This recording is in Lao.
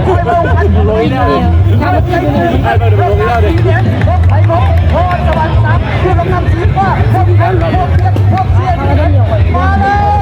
ລົງແລ້ວເດ້ ໄປລົງແລ້ວເດ້ ໄປລົງ ພອນສະຫວັນສັກ ຜູ້ກຳກັບສີຟ້າ ພວກນັ້ນ ພວກເຈັດ ພວກເຊຍ ມາແລ້ວ